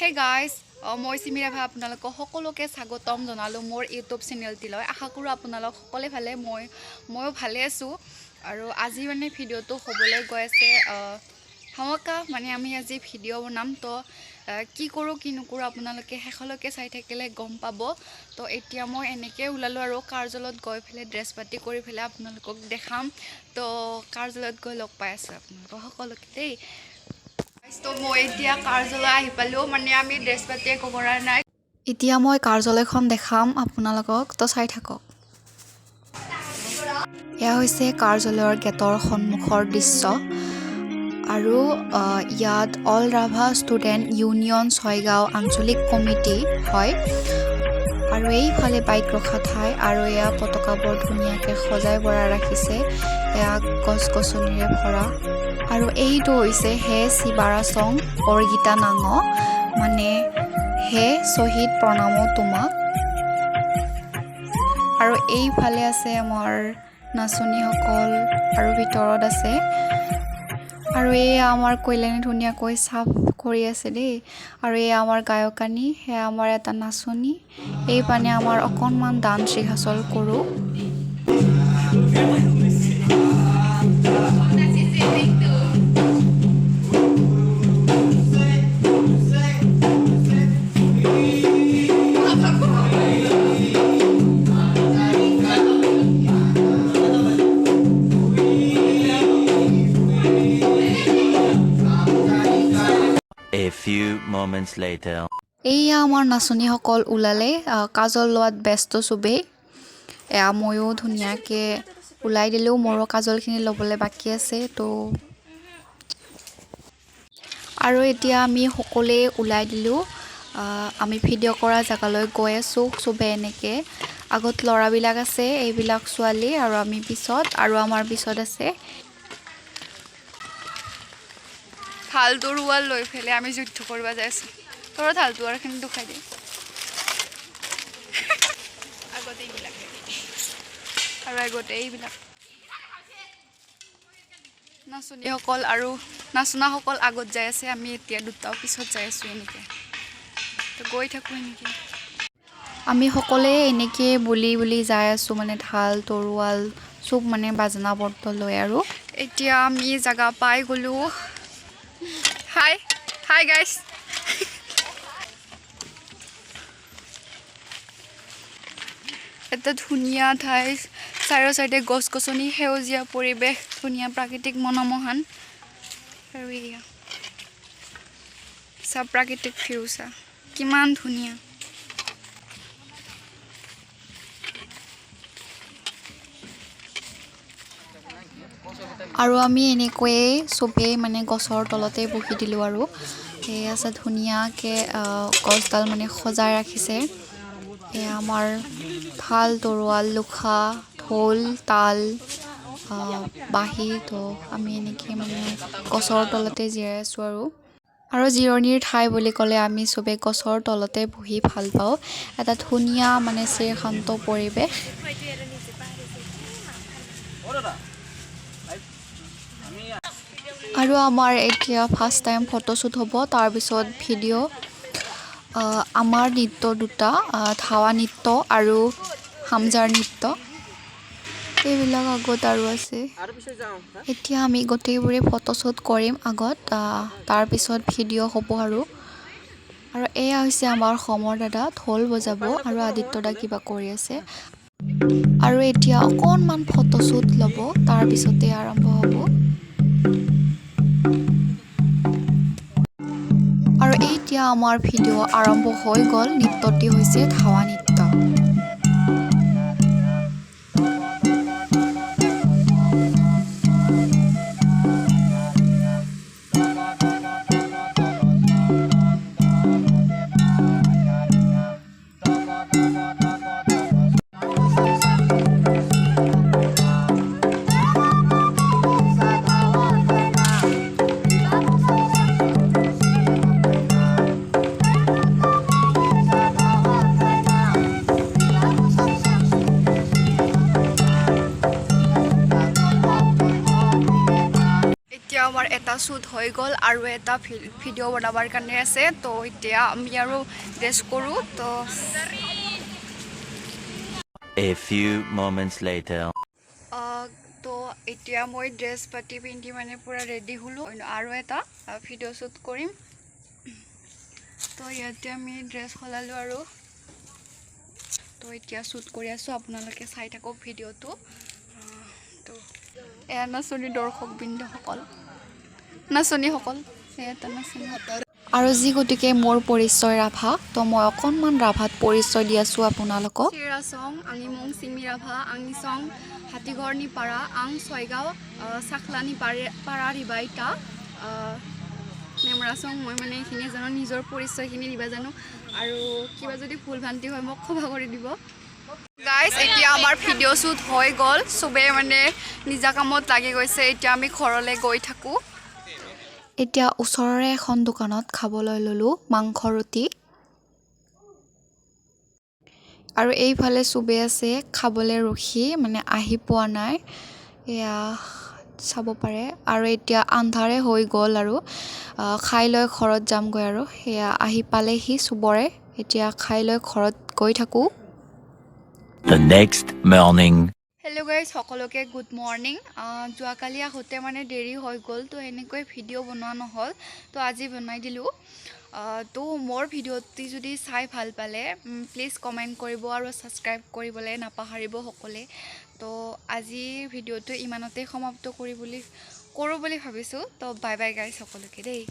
Hey guys, মই চিমি ৰাভা আপোনালোকক সকলোকে স্বাগতম জনালোঁ মোৰ ইউটিউব চেনেলটিলৈ। আশা কৰোঁ আপোনালোক সকলোৱে ভালে, ময়ো ভালে আছোঁ। আৰু আজি মানে ভিডিঅ'টো হ'বলৈ গৈ আছে ধামাকা, মানে আমি আজি ভিডিঅ' বনাম। তো কি কৰোঁ কি নকৰোঁ আপোনালোকে শেষলৈকে চাই থাকিলে গম পাব। তো এতিয়া মই এনেকৈ ওলালোঁ আৰু কাৰ্যালয়ত গৈ পেলাই ড্ৰেছ পাতি কৰি পেলাই আপোনালোকক দেখাম। তো কাৰ্যালয়ত গৈ লগ পাই আছোঁ আপোনালোকক সকলোকে দেই। তো মই এতিয়া কাৰ্যালয় আহি পালোঁ, মানে আমি ড্ৰেছ পাতি একো কৰা নাই। এতিয়া মই কাৰ্যালয়খন দেখাম আপোনালোকক, তো চাই থাকক। এয়া হৈছে কাৰ্যালয়ৰ গেটৰ সন্মুখৰ দৃশ্য। আৰু ইয়াত all Rabha student union Chaygaon আঞ্চলিক কমিটি হয়। আৰু এইফালে বাইক ৰখা ঠাই। আৰু এয়া পতাকাবোৰ ধুনীয়াকৈ সজাই বৰাই ৰাখিছে, এয়া গছ গছনিৰে ভৰা। আৰু এইটো হৈছে হে শিৱাৰাচং অৰ্গীতা নাঙ, মানে হে শ্বহীদ প্ৰণাম তোমাক। আৰু এইফালে আছে আমাৰ নাচনীসকল আৰু ভিতৰত আছে। আৰু এয়া আমাৰ কল্যাণী ধুনীয়াকৈ চাফ কৰি আছে দেই। আৰু এয়া আমাৰ গায়কানী, সেয়া আমাৰ এটা নাচনী। এই পানে আমাৰ অকণমান ডান্স ৰিহাৰ্চল কৰোঁ। A few moments later. এইয়া আমাৰ নাচনীসকল ওলালে, কাজল লোৱাত ব্যস্ত চবেই। এয়া ময়ো ধুনীয়াকৈ ওলাই দিলোঁ, মোৰো কাজলখিনি ল'বলৈ বাকী আছে। তো আৰু এতিয়া আমি সকলোৱে ওলাই দিলোঁ, আমি ভিডিঅ' কৰা জেগালৈ গৈ আছোঁ চবে এনেকৈ। আগত ল'ৰাবিলাক আছে, এইবিলাক ছোৱালী, আৰু আমি পিছত, আৰু আমাৰ পিছত আছে। ঢাল তৰোৱাল লৈ পেলাই আমি যুদ্ধ কৰিব যাই আছোঁ। তোৰ ঢাল তৰোৱালখিনি দুখাই দে আগতে এইবিলাক, আৰু আগতে এইবিলাক নাচনীসকল আৰু নাচনাসকল আগত যাই আছে, আমি এতিয়া দুটাও পিছত যাই আছোঁ এনেকৈ। তো গৈ থাকোঁ এনেকৈ। আমি সকলোৱে এনেকৈ বুলি বুলি যাই আছোঁ, মানে ঢাল তৰোৱাল চব মানে বাজনা বৰ্ত লৈ। আৰু এতিয়া আমি জেগা পাই গ'লোঁ। হাই হাই গাইছ, এটা ধুনীয়া ঠাই, চাৰিও চাইডে গছ গছনি, সেউজীয়া পৰিৱেশ, ধুনীয়া প্ৰাকৃতিক মনোমোহান। আৰু এয়া চা প্ৰাকৃতিক ভিউ চা কিমান ধুনীয়া। আৰু আমি এনেকৈয়ে চবেই মানে গছৰ তলতে বহি দিলোঁ। আৰু এই আছে ধুনীয়াকৈ গছডাল মানে সজাই ৰাখিছে। এয়া আমাৰ ঢাল তৰোৱাল, লোখা, ঢোল, তাল, বাঁহী। তো আমি এনেকৈ মানে গছৰ তলতে জিৰাই আছোঁ। আৰু আৰু জিৰণিৰ ঠাই বুলি ক'লে আমি চবে গছৰ তলতে বহি ভাল পাওঁ। এটা ধুনীয়া মানে চিৰশান্ত পৰিৱেশ। আৰু আমাৰ এতিয়া ফাৰ্ষ্ট টাইম ফটোশ্বুট হ'ব, তাৰপিছত ভিডিঅ'। আমাৰ নৃত্য দুটা, ধাৱা নৃত্য আৰু হামজাৰ নৃত্য, এইবিলাক আগত আৰু আছে। এতিয়া আমি গোটেইবোৰে ফটোশ্বুট কৰিম আগত, তাৰপিছত ভিডিঅ' হ'ব। আৰু আৰু এয়া হৈছে আমাৰ সমৰ দাদা, ঢোল বজাব, আৰু আদিত্য দা কিবা কৰি আছে। আৰু এতিয়া অকণমান ফটোশ্বুট ল'ব, তাৰপিছতে আৰম্ভ হ'ব। আৰু এতিয়া আমাৰ ভিডিঅ' আৰম্ভ হৈ গ'ল। নৃত্যটি হৈছে ধাৱা নৃত্য। এতিয়া আমাৰ এটা শ্বুট হৈ গ'ল আৰু এটা ভিডিঅ' বনাবৰ কাৰণে আছে। তো এতিয়া আমি আৰু ড্ৰেছ কৰোঁ তো। A few moments later. তো এতিয়া মই ড্ৰেছ পাতি পিন্ধি মানে পূৰা ৰেডি হ'লোঁ আৰু এটা ভিডিঅ' শ্বুট কৰিম। তো ইয়াতে আমি ড্ৰেছ সলালোঁ আৰু তো এতিয়া শ্বুট কৰি আছোঁ। আপোনালোকে চাই থাকক ভিডিঅ'টো। তো এয়া নাচনী দৰ্শকবৃন্দসকল, নাচনীসকল, এয়া এটা নাচনী। আৰু যি গতিকে মোৰ পৰিচয় ৰাভা, তো মই অকণমান ৰাভাত পৰিচয় দি আছোঁ আপোনালোকক। Song आंनि मुं सिमि राभा, आंनि सं हाथिघरनि पारा, आं ছয়গাঁও চাখলানি পাৰে পাৰা ৰিবাইতা নেমৰা চং। মই মানে এইখিনি জানো, নিজৰ পৰিচয়খিনি দিব জানো আৰু কিবা যদি ভুল ভ্ৰান্তি হয়, মোক ক্ষমা কৰি দিব। গাইজ, এতিয়া আমাৰ ভিডিঅ' শ্বুট হৈ গ'ল। চবেই মানে নিজা কামত লাগি গৈছে। এতিয়া আমি ঘৰলৈ গৈ থাকোঁ। এতিয়া ওচৰৰে এখন দোকানত খাবলৈ ল'লোঁ মাংস ৰুটি আৰু এইফালে চবেই আছে খাবলৈ ৰখি, মানে আহি পোৱা নাই। এয়া চাব পাৰে। আৰু এতিয়া আন্ধাৰে হৈ গ'ল আৰু খাই লৈ ঘৰত যামগৈ। আৰু সেয়া আহি পালেহি চবৰে। এতিয়া খাই লৈ ঘৰত গৈ থাকোঁ। The next morning. Hello guys, সকলোকে গুড মৰ্ণিং। যোৱাকালি আহোঁতে মানে দেৰি হৈ গ'ল, তো সেনেকৈ ভিডিঅ' বনোৱা নহ'ল, তো আজি বনাই দিলোঁ। তো মোৰ ভিডিঅ'টি যদি চাই ভাল পালে, প্লিজ কমেণ্ট কৰিব আৰু ছাবস্ক্ৰাইব কৰিবলৈ নাপাহৰিব সকলোৱে। তো আজিৰ ভিডিঅ'টো ইমানতে সমাপ্ত কৰি বুলি কৰোঁ বুলি ভাবিছোঁ। তো বাই বাই গাইজ সকলোকে দেই।